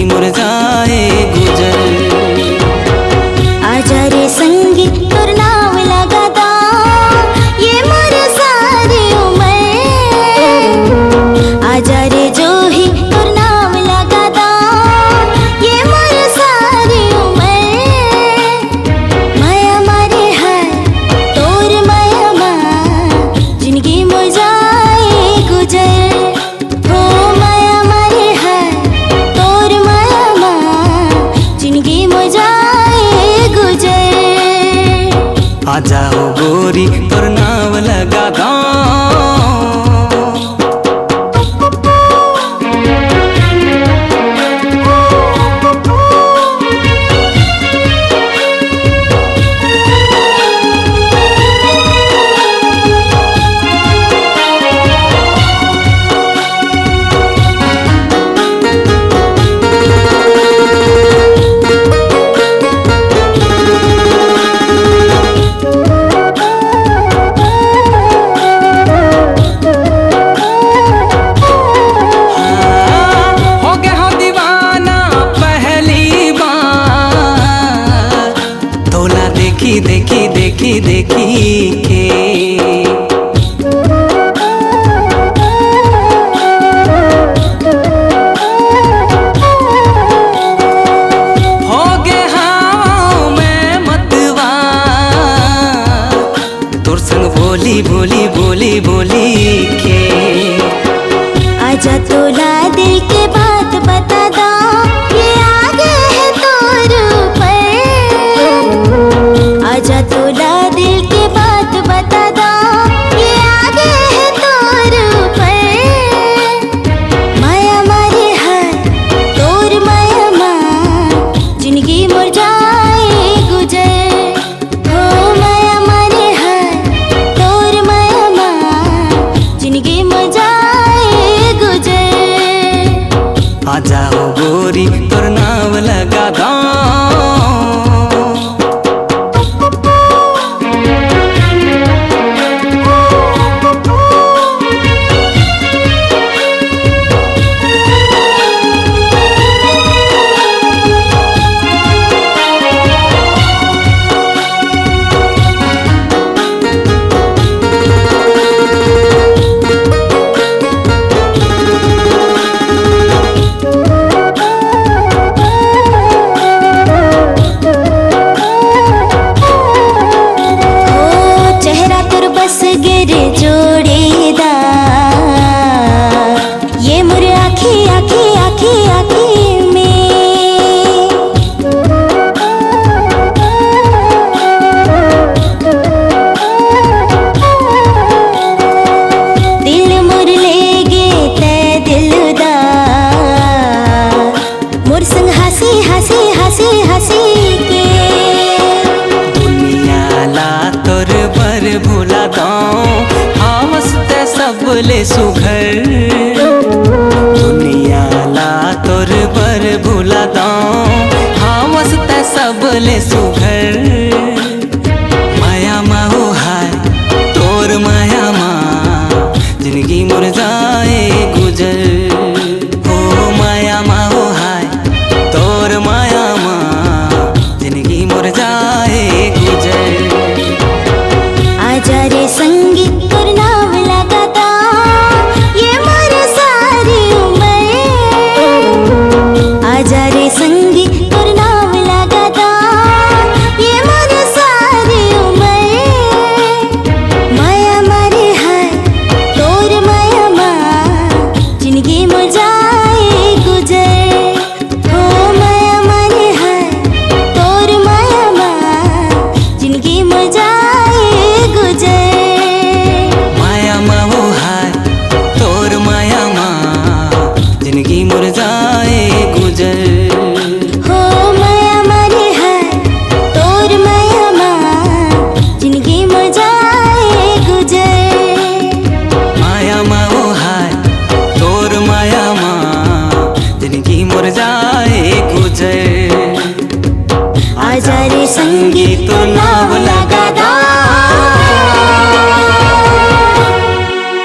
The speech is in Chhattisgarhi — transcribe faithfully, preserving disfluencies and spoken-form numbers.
मोर जाए गुजर। आजा रे संगी, तोर नाम लगा दा, ये मोर सारी उमर। आजा रे जोही, तोर नाम लगा दा, ये मोर सारी उमर। माया मारे है तोर माया मा, जिंदगी मोर जाए गुजर। हो माया मारे है तोर माया मा, जिंदगी मोर जाए गुजर। आजा ओ गोरी, तोर नाम लगा दा। हो गे हो दीवाना पहली बार, तोला देखी, देखी, देखी, देखी के। हो गे हवं मैं मतवार, तोर संग बोली, बोली, बोली, बोली के। आजा तोला दिल के बात बता दा, ये आगे है तोर ऊपर। आजा तोला दिल के बात बता दा, ये आगे है तोर ऊपर। माया मारे है तोर माया मा, जिंदगी मोर जाए गुजर। हो माया मारे है तोर माया मा, जिंदगी मोर जाए गुजर। आजा ओ गोरी, तोर नाम लगा दा। ओ चेहरा तोर बस गे रे जोड़ीदार, ये मोर आँखी, आँखी, आँखी, आँखी में। दिल मोर ले गे तै दिलदार, मोर संग हँसी, हँसी, हँसी, हँसी के। दुनिया ला तोर बर भुला दौं, हवस तै सबले सुघर। दुनिया ला तोर बर भुला दौं, हवस तै सबले सुघर। माया मा ओ हाय, तोर माया मा, जिंदगी मोर जाए गुजर। हो माया मा ओ हाय, तोर माया मा, जिंदगी मोर जाए गुजर। आजा रे संगी, तोर नाम लगा दा, ये मोर सारी उमर। आजा रे संगी, तोर नाम लगा दा, ये मोर सारी उमर। माया मारे है तोर माया मा, जिंदगी मोर जाए गुजर। हो माया मारे है तोर माया मा, जिंदगी मोर जाए गुजर। माया मा ओ हाय, तोर माया मा, जिंदगी मोर जाए गुजर। हो माया मारे है तोर माया मा, जिंदगी मोर जाए गुजर। माया मा ओ हाय, तोर माया मा, जिंदगी मोर जाए गुजर। आजा रे संगी, तोर नाम